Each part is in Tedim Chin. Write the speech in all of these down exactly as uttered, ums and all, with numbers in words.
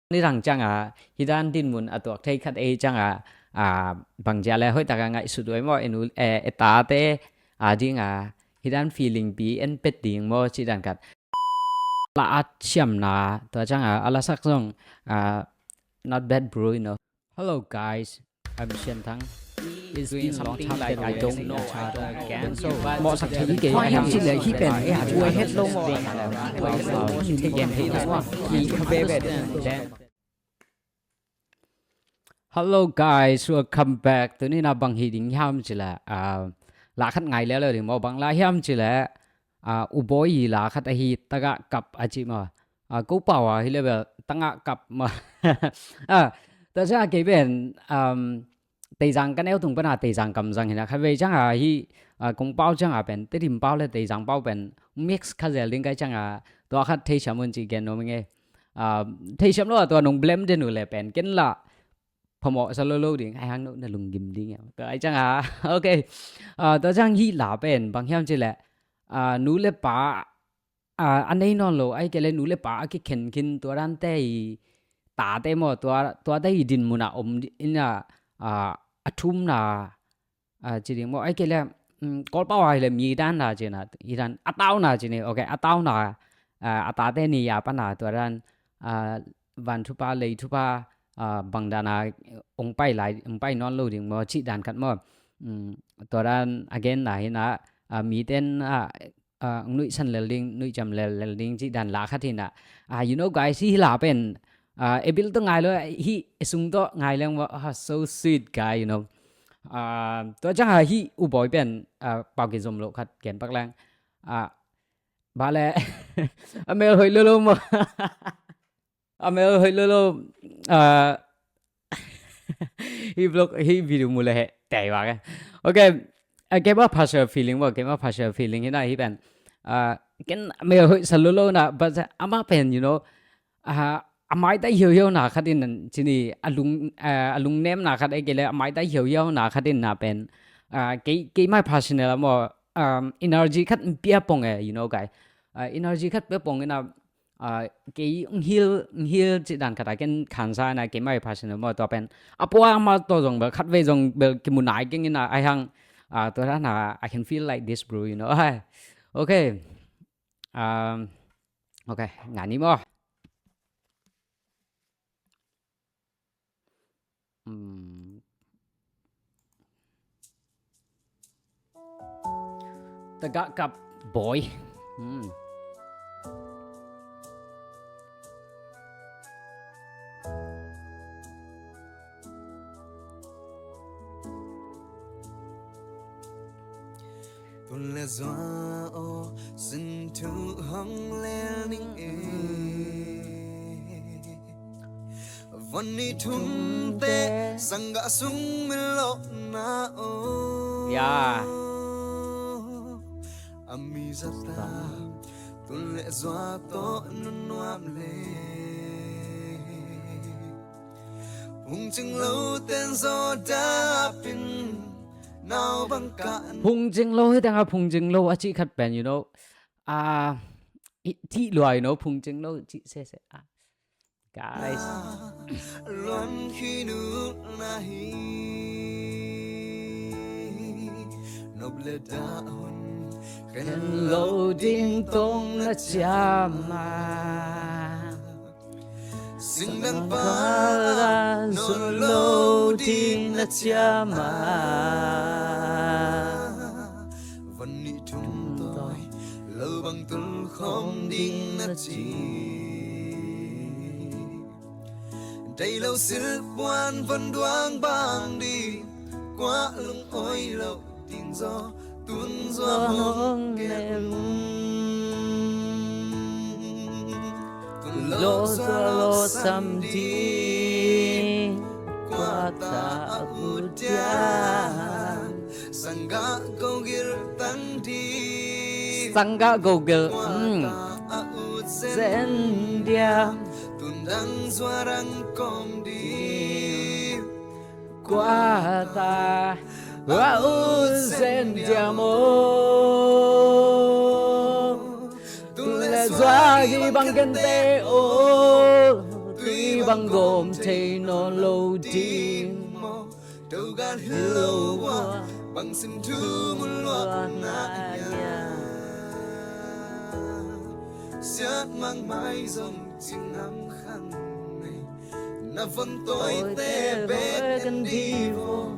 Nidang ciangah hih dan dinmun a tuak thei khat ei ciangah, ah, bangzia le hoih takah ngaihsut uh ei maw, e nu, e, e tate, ah, dingah hih dan feeling pi en pet ding maw, cih dan khat. La at siamna, tua ciangah a lasak zong, ah, not bad, bro, you know. Hello guys, I'm Sian Thang. It's been a long time that I don't know each other again. So, mawhsak thei hi kei, hiam cih leh hih pen, eh, a buai het lo maw. Hello guys, welcome back. Tuni na bang hi ding hiam cih leh, ah, la khat ngai lel lo ding maw, bang la hiam cih leh, ah, U Bawi i la khat ahi, Tagah Kap a ci maw. Ah, ko pau a hi leh bel Tagah Kap maw. Ah, tua ciang kei pen, um, Teizang ka neu tung pan a Teizang kam zang hi na, khatvei ciangah hih, ah, kong pau ciangah pen Tedim pau le Teizang pau pen mix kha zel ding ka hih ciangah tua khat theisiam un ci gen nuam ing e. Ah, theisiam lo a tua nong blem den uh leh pen ken lah phamawh sa lo lo ding, ai hang no na lunggim ding e. Tua ai ciangah, ok. Ah, tua ciang hih la pen bang hiam cih leh, ah, nu le pa, ah, a nei nawn lo, ahih kei leh nu le pa a kikhen khin tua dante i tate maw, tua, tuate i dinmun ah om di-, in a, ah, a thumna, ah, ci ding maw, ahih kei leh, um, Kawlpau ah hi leh mi dan na ci na, hi dan a tauna ci ni, ok, a tauna, ah, a tate ni a pana tua dan, ah, van thupha, lei thupha, ah, bang dan a ong pai lai, ong pai nawn lo ding maw, cih dan khat maw. Um, tua dan a genna hi na, ah, miten, ah, ah, nuihsan lel ding, nuihciam lel, lel ding cih dan la khat hi na. Ah, you know guys, hih la pen, ah, e bil tawh ngai lo, hih e sung tawh ngai leng maw, ah, so sweet guy, you know. Ah, tua ciangah hih U Bawi pen, ah, pau kizom lo khat gen pak leng. Ah, ba le, a mel hoih lo lo maw. A mel hoih lo lo, ah, hih vlog, hih video mu le he, tei vak e. Ok, ah, keima personal feeling maw, keima personal feeling hi na hih pen. Ah, ken a mel hoih sa lo lo na, but amah pen, you know, ah, a maitai hiauhiau na khat in ci ni, a lung, ah, a lungnemna khat ahih kei leh a maitai hiauhiau na khat in na pen, ah, kei, keima personal a maw, um, energy khat pia pong e, you know, guy. Ah, energy khat pia pong in a, ah, kei ong heal, ong heal cih dan khat a ken khansa na, keima personal maw, tua pen a pua mah tawh zong bel, khatvei zong bel kimu nai keng in a, ai hang, ah, tua dan a, I can feel like this, bro, you know. Ai, ok. Um, ok, ngai ni maw. Hmm. Tagah Kap Bawi. Hmm. Tun le zua aw sin thu hong lel ning e. Van ni thumte sanggah sung min lawhna aw. Ya. A mi zata tun le zua tawh nunuam le. Phungcing lo ten zaw dapin nau bang kah. Phungcing lo hi tengah phungcing lo a cih khat pen, you know, ah, i, cih lua, you know, phungcing lo cih sese, ah. Guys. Luan khi nu na hi. Nop le dah hun khen lo ding tong na ciam a. Singdang pala zon lo ding na ciam a. Van nih thum tawi lo bang tul khawm ding na ci. Dei lo silh puan van duang bang ding kuah lung oi lo ding zaw. Tun zua hong kem. Tun lo zua lo sam ding. Kua ta a ut diam. Sanggah gogil tang ding. Sanggah gogil, kua ta a ut zen diam. Tun dang zua rang kawm ding. Kua ta a ut zen diam aw. Tun le zua hi bang kente aw. Tui Bang gawm thei nawn lo ding maw? Togan hi lo a, bang sin thu mu luak na ia. Siat mang mai zong cingam khang nei. Na von tawite bek en di vo.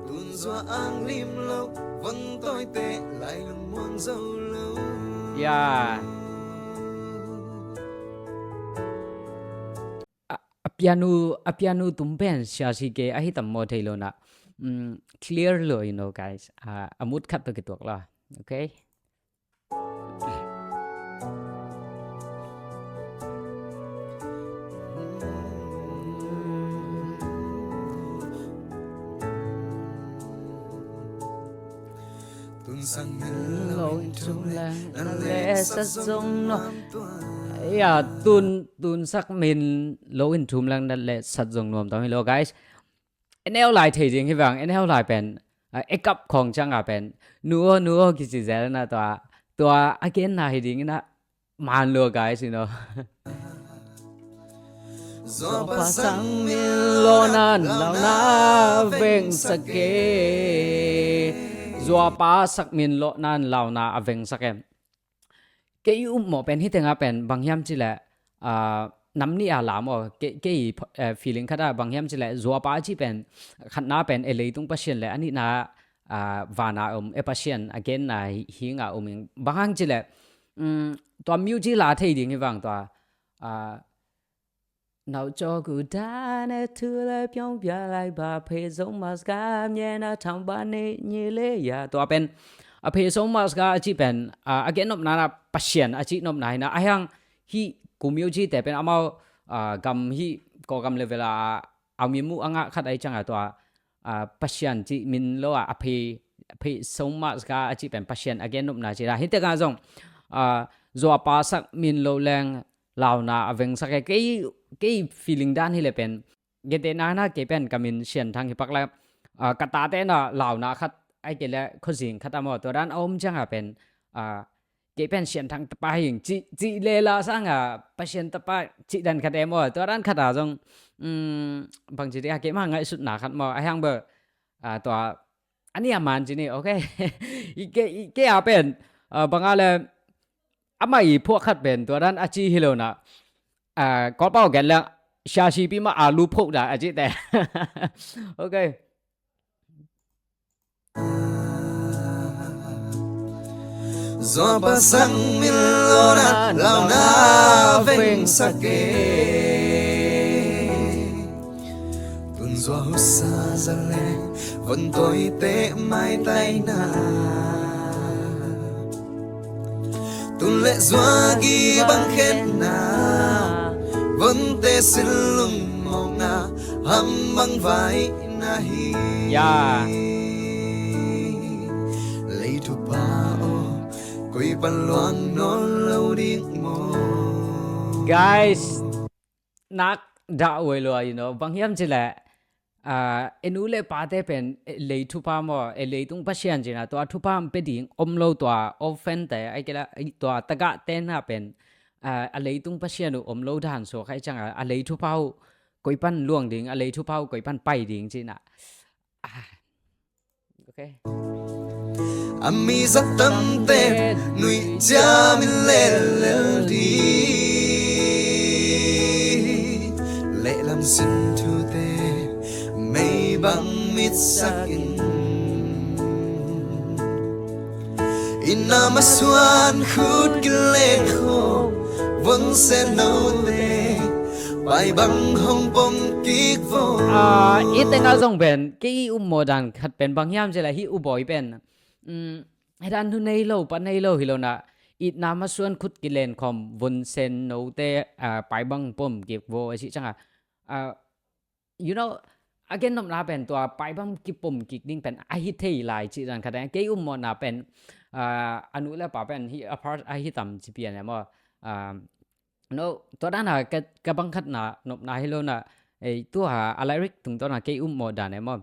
Tun zua ang lim lo, von tawite lai lung muang zo lo. Ya. A, a piano, a piano tum pen sia si ke ahi tam maw thei lo na. Mm, clear lo, you know, guys. A, a mut khat to kituak la. Okay. Tun sak min lo in thum leng na le sat zong nuam tua. Ya, tun, tun sak min lo in thum leng na le sat zong nuam tua hi lo, guys. En eu lai thei ding hi vang, en eu lai pen, a, e kap khong ciang a pen, nu aw, nu aw kici zel na tua, tua a gen na hi ding ina, man lua guys, you know. Zuapa sak min lo nan launa veng sak e. Zuapa sak min lo nan launa a veng sak e. Kei i um mawh pen hi tenga pen bang hiam ci leh, a, nam nih a lam aw, kei, kei i, eh, feeling khat a bang hiam ci leh, zuapa a ci pen, khatna pen e leitung Pasian le a nihna, a, vana um e Pasian a genna hi, hi nga um ing. Bang hang ci leh, um, tua music la thei ding hi vang tua, a, နောက်ကျောကိုဒါနဲ့ထူလဲပြုံးပြလိုက်ပါဖေဆုံးမတ်စ်ကမြဲနာထောင်ပါနေညေလေရာ tua pen, a, ဖေဆုံးမတ်စ်က a ci pen, a, a gen nopna na Pasian a ci nopna hi na, a hiang hi ku music te pen amau, a, gam hi Kawlgam level a, a mi mu a ngah khat ahi ciang a tua, a, Pasian ci min lo a, a phe, a ဖေဆုံးမတ်စ်က a ci pen Pasian a gen nopna ci na. Hi te ka zong, a, zuapa sak min lo leng launa a veng sak e. Kei, kei feeling dan hi le pen, gentehna na kei pen ka min Sian Thang hi pak le, a, ka tate na launa khat, ai kei le khozing khat a maw, tua dan a om ciang a pen, a, kei pen Sian Thang tapa hi ing ci, ci le la sang a Pasian tapa ci dan khat e maw, tua dan khat a zong, um, bang ci ding a kei ma ngaihsutna khat maw, a hiang bel, a, tua, a nih a man ci ni, okay. I kei, i kei a pen, a, bang a le, ama i phuak khat pen tua dan a ci hi lo na. A, Kawlpau gen leng, sia si pi ma a lu phuak dan a ci te. Okay. Zuapa sak min lo nan launa veng sak e. Tun zua husa za le von tawite mai tai na. Tun le zua gi bang khen na. Vonte sin lung mawk na. Ham bang vai na hi. Ya. Lei thupa aw, koi pan luang nawn lo ding maw? Guys, nak dah uai lua, you know, bang hiam ci leh, a, e nu le pate pen, e, lei thupha maw, e leitung Pasian ci na, tua thupha pe ding om lo, tua orphan te, ai kei la, ai, tua tagah te na pen, a, a leitung Pasian uh om lo dan suak ahi ciang a, a lei thupha uh koi pan luang ding, a lei thupha uh koi pan pai ding ci na. A. Okay. A mi zat tamte nuih ciam in lellel ding. Lehlam sin thute mei bang mitsak in. Itna masuan khut kilen khawm von sen note pai bang hong pom kik vo. A, i teng a zong pen, kei i um mawh dan khat pen bang hiam ci leh hi U Bawi pen, um, hi dan thu nei lo, pa nei lo hi lo na, itna masuan khut kilen khawm von sen note, a, pai bang pom kik vo a ci ciang a, a, you know, a gen nopna pen tua pai bang kipom kik ding pen ahi thei lai ci dan khat e. Kei um mawhna pen, a, a nu le pa pen hi a part ahi tam ci pian e maw. A, no, tua dan a ka, ka bang khatna nopna hi lo na, ei, tua a lyric tungtawn a kei um mawh dan e maw.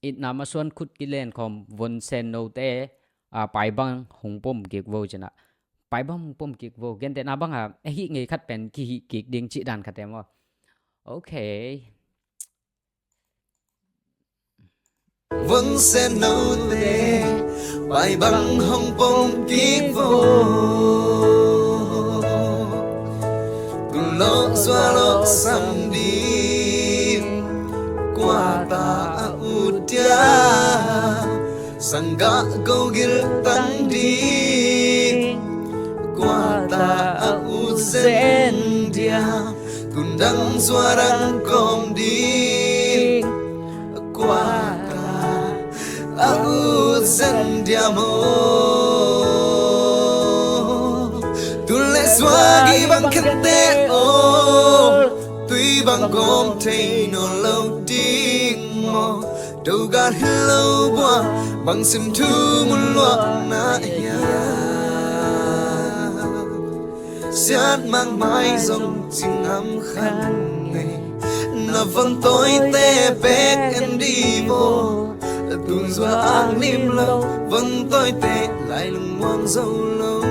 Itna masuan khut kilen khawm von sen note, a, pai bang hong pom kik vo ci na. Pai bang hong pom kik vo. Gentehna bang a, a hih ngei khat pen kihih kik ding ci dan khat e maw. Ok. Vun sen note pai bang hong pom kik vo. Tun lawh zual lawh sam ding kua ta a ut dia. Sanggah gogil tang ding kua ta a ut zen dia. Tundang zuarang kawm ding kua ta a ut zen dia maw. Tun le zuagi bang khente aw, tui bang gawm thei nawn lo ding maw. Dogat hi lo bua bang sim thu mun luakna hiam. Siat mang mai zong cingam khan nei. Na von tawite bek en di bo. Tun zua ang lim lo von tawite lai lung muang zo lo.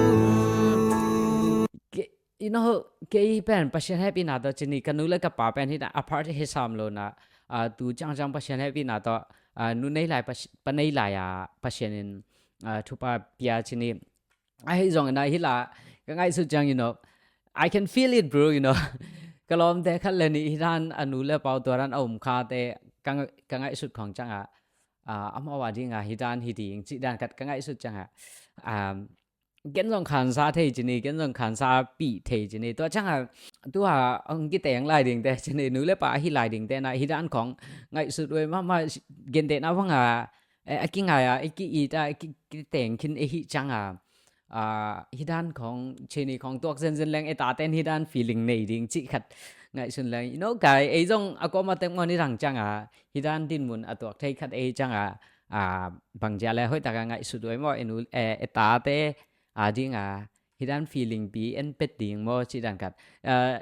You know, kei pen Pasian hehpihna tawh cini ka nu le ka pa pen hih na a part hi sam lo na, ah, tu ciangciang Pasian hehpihna tawh, ah, nu nei lai Pasi-, pa nei lai a Pasian in, ah, thupha pia cini. Ahi zong ina hih la ka ngaihsut ciang, you know, I can feel it, bro, you know. Ka lawmte khat le nih hih dan a nu le pau tua dan a um khate ka, ka ngaihsut khong ciang a, ah, amau a ding a hih dan hi ding cih dan khat ka ngaihsut ciang a, um, ken zong khansa thei cini, ken zong khansa pih thei cini. Tua ciang a, tua hong kiteng lai dingte cini, nu le pa ahi lai dingte na hih dan khong ngaihsut uh e mahmah, gentehna bang a, eh, a kingai a, i ki-it a, i ki-, kiteng khin i hih ciang a, ah, hih dan khong cini khong tuak zenzen leng, e taten hih dan feeling nei ding cih khat ngaihsun leng. You know, kai, ei zong a kawm a tek maw ni dang ciang a, hih dan dinmun a tuak thei khat ei ciang a, ah, bang zia le hoih tak a ngaihsut uh e maw, e nu, eh, e tate, a ding a, hih dan feeling pi en pet ding maw, cih dan khat. Ah,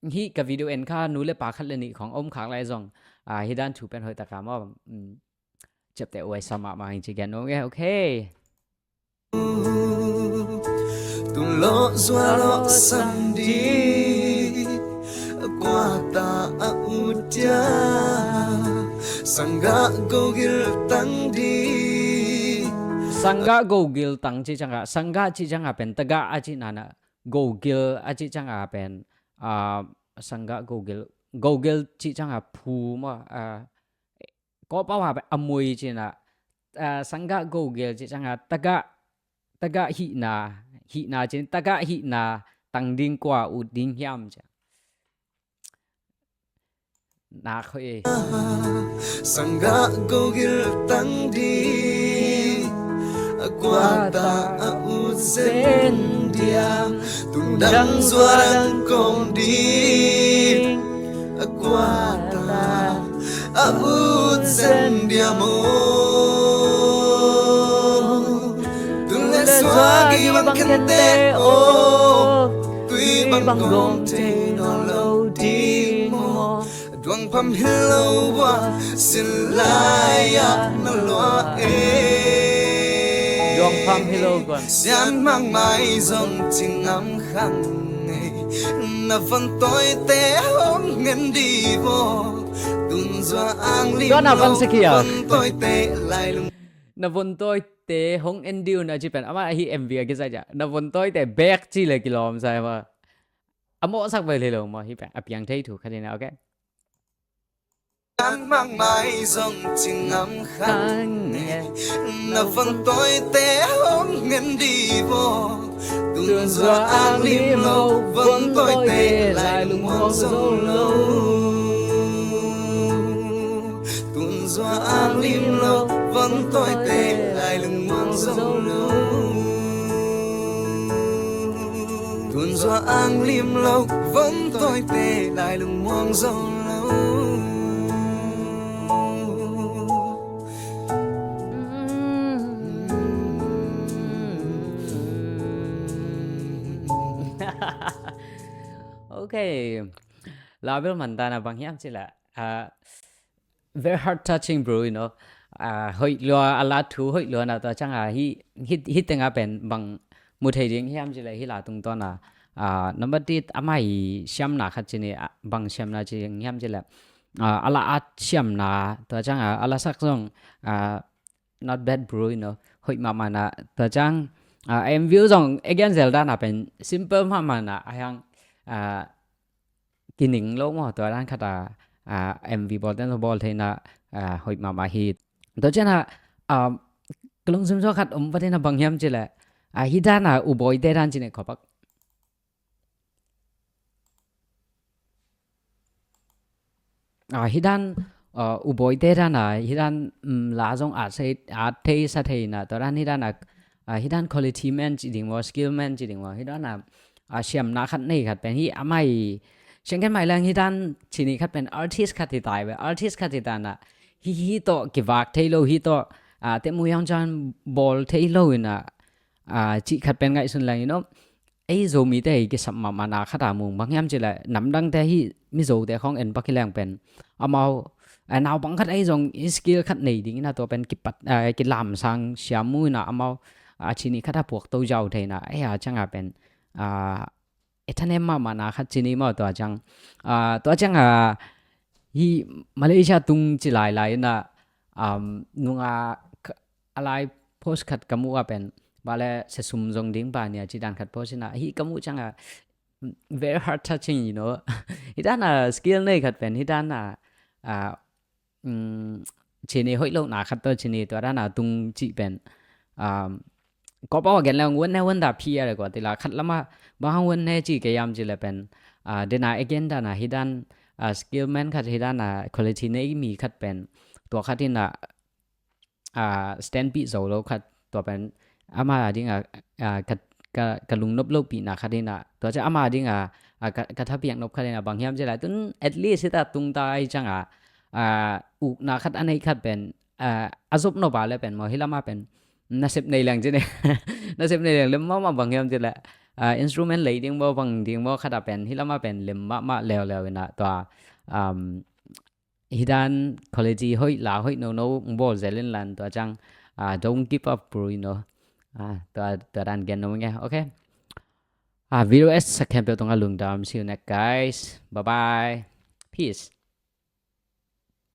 hih ka video en kha nu le pa khat le nih khong om khak lai zong, ah, hih dan thu pen hoih tak a maw, um, ciapteh uh e sa mahmah ing ci gen ung e, ok. Tun lawh zua lawh sam ding kua ta a ut dia. Sanggah gogil tang ding. Sanggah gogil tang cih ciang a, sanggah cih ciang a pen tagah a cihna na, gogil a cih ciang a pen, ah, sanggah gogil, gogil cih ciang a phu maw, ah, Kawlpau a pen a mui cihna, ah, sanggah gogil cih ciang a tagah, tagah hihna, hihna cih, tagah hihna tang ding kua ut ding hiam ci a. Nak hoih e. Sanggah gogil tang ding kua ta a ut zen dia. Tundang zua dang kawm ding kua ta a ut zen dia maw. Tun le suak i bang khente aw, tui bang gawm thei nawn lo ding maw. Duang pham hi lo bua, sin lai-ah na lua e. Duang pham hi lo bua. Sian mang mai zong cingam khang e. Na von tawite hong ngen di bo. Tun zua ang lim lo von tawite lai lung. Na von tawite hong en di un a ci pen. Ama hi M V a kizai ja. Na von tawite bek ci le kilawm sai ma. A mawhsak vel hi lo maw, hih pen a piang thei thu khat hi na, ok? An mang mai zong cingam khang e, na von tawite hong ngen di bo. Tun zua ang lim lo, von tawite lai lung muang zo lo. Tun zua ang lim lo, von tawite lai lung muang zo lo. Tun zua ang lim lo, von tawite lai lung muang zo lo. Ok. Label man dan a bang hiam ci la. Ah, very heart touching, bro, you know. Ah, hoih lua, a la thu hoih lua na tua ciang a, hi, hi, hi teng a pen bang mu thei ding hiam ci le, hi la tungtawn a, Ah, number ti ama i siamna khat ci ni, ah, bang siamna ci hiam ci leh, ah, a la at siamna, tua ciang a, a la sak zong, ah, not bad bro, you know, hoih mahmah na, tua ciang, ah, M V uh zong again zel dan a pen simple mahmah na, a hiang, ah, kining lo maw, tua dan khat a, ah, M V bawl ten bawl theihna, ah, hoih mahmah hi. Tua ciang a, ah, ka lungsim sua khat om patina bang hiam ci leh, ah, hi dan a U Bawite dan ci ni khuapak. Ah, hi dan, ah, U Bawite dan a, hi dan, um, la zong at sei, at thei sa thei na, tua dan hi dan a, ah, hi dan quality man ci ding maw, skill man ci ding maw, hi dan a, ah, siamna khat nei khat pen hi ama i, siang ken mai leng hi dan ci ni khat pen artist khat hi tai ve, artist khat hi ta na, hi, hi tawh kivak thei lo, hi tawh, ah, te mu yang chan bawl thei lo ina, ah, ci khat pen ngaihsun leng, you know, ei Zomite hi kisap mahmah na khat a mung bang hiam ci leh namdangte hi Mizote khawng en pak hi leng pen amau, eh, naupang khat ei zong hi skill khat nei ding ina tua pen kipat, eh, kilamsang siam mu ina amau, ah, ci ni khat a puak to zau thei na, eh, a ciang a pen, ah, e thanem mahmah na khat ci ni maw tua ciang, ah, tua ciang a hi Malaysia tung ci lai lai ina, um, nunga a lai post khat ka muh a pen, bale sesum zong ding ba nia ci dan khat post ina, hi ka muh ciang a, very heart touching, you know. Hi dan a skill nei khat pen, hi dan a, ah, um, ci ni hoih lo na khat tawh ci ni tua dan a tung ci pen, um, kop a gen leng wan ne wan da phi a le kua ti la khat lama, bang hang wan ne ci ke yam ci le pen, ah, dena again dan a hi dan, ah, skill man khat hi dan a quality nei mi khat pen, tua khat ina, ah, stand pi zo lo khat, tua pen ama a ding a, ah, ka, ka, ka lungnop lo pi na khat ina, tua ciang ama a ding a, ah, ka, ka thapiak nop khat ina bang hiam ci lai tun at least hi ta tung ta ai ciang a, ah, uk na khat a nei khat pen, ah, a zop nop a le pen maw hi lama pen nasep nei leng ci ni, nasep nei leng lem mahmah bang hiam ci le, ah, instrument lei ding maw bang ding maw khat a pen hi lama pen lem mahmah leuleu ina tua, um, hi dan quality hoih la hoih nono bawl zel in lan tua ciang, ah, don't give up bro, you know. Ah, tua, tua dan gen no nge. Okay. Ah, video es sa khempeuh tungah lungdam. See you next guys. Bye bye. Peace.